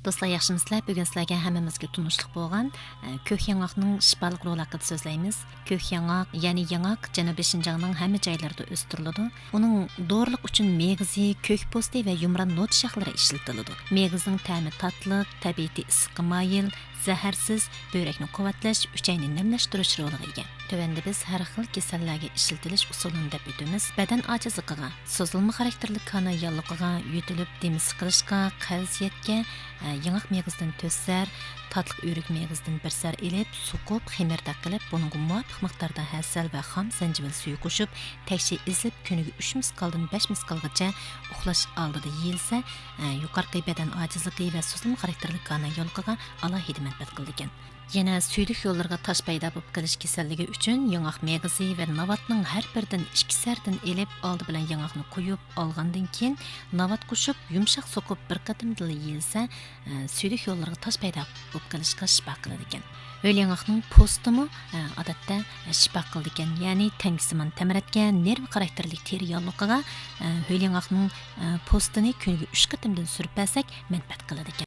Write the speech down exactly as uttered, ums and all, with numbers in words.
دوستلار، ياخشىمۇسىلەر؟ بۈگۈن سىلەرگە ھەممىمىزگە تونۇشلۇق بولغان، ئە، كۆك ياڭاقنىڭ شىپالىق رولى ھەققىدە سۆزلەيمىز. كۆك ياڭاق، يەنى ياڭاق جەنۇبىي شىنجاڭنىڭ ھەممە جايلىرىدا ئۆستۈرۈلىدۇ. ئۇنىڭ دورىلىق ئۈچۈن مېغىزى، كۆك پوستى ۋە يۇمران نودا شاخلىرى ئىشلىتىلىدۇ. مېغىزنىڭ تەمى تاتلىق، تەبىئىتى ئىسسىققا مايىل، زەھەرسىز، بۆرەكنى قۇۋۋەتلەش، ئۈچەينى نەملەشتۈرۈش رولىغا ئىگە. تۆۋەندە بىز ھەر خىل كېسەللەرگە ئىشلىتىلىش ئۇسۇلىنى دەپ ئۆتىمىز. بەدەن ئاجىزلىقىغا، سوزۇلما خاراكتېرلىك كانا ياللۇغىغا، يۆتىلىپ دېمى سىقىلىشقا، قەۋزىيەتكە، ئە، ياڭاق مېغىزىدىن تۆت سەر، تاتلىق ئۆرۈك مېغىزىدىن بىر سەر ئېلىپ، سوقۇپ، خېمىردەك قىلىپ، بۇنىڭغا مۇۋاپىق مىقداردا ھەسەل ۋە خام زەنجىۋىل سۈيى قوشۇپ، تەكشى ئېزىپ، كۈنىگە ئۈچ مىسقالدىن بەش مىسقالغىچە ئۇخلاش ئالدىدا يېيىلسە، ئە، يۇقىرىقى بەدەن ئاجىزلىقى ۋە سوزۇلما خاراكتېرلىك كانا ياللۇغىغا ئالاھىدە مەنپەئەت قىلىدىكەن. يەنە سۈيدۈك يوللىرىغا تاش پەيدا بولۇپ قېلىش كېسەللىكى ئۈچۈن ياڭاق مېغىزى ۋە ناۋاتنىڭ ھەر بىرىدىن ئىككى سەردىن ئېلىپ، ئالدى بىلەن ياڭاقنى قويۇپ، ئالغاندىن كېيىن ناۋات قوشۇپ، يۇمشاق سوقۇپ، بىر قېتىمدىلا يېيىلسە، ئە، سۈيدۈك يوللىرىغا تاش پەيدا بولۇپ قېلىشقا شىپا قىلىدىكەن. ھۆل ياڭاقنىڭ پوستىمۇ، ئە، ئادەتتە، ئە، شىپا قىلىدىكەن، يەنى تەڭگىسىمان تەمرەتكە، نېرۋا خاراكتېرلىك تېرە ياللۇغىغا، ئە، ھۆل ياڭاقنىڭ، ئە، پوستىنى كۈنىگە ئۈچ قېتىمدىن سۈرۈپ بەرسەك مەنپەئەت قىلىدىكەن.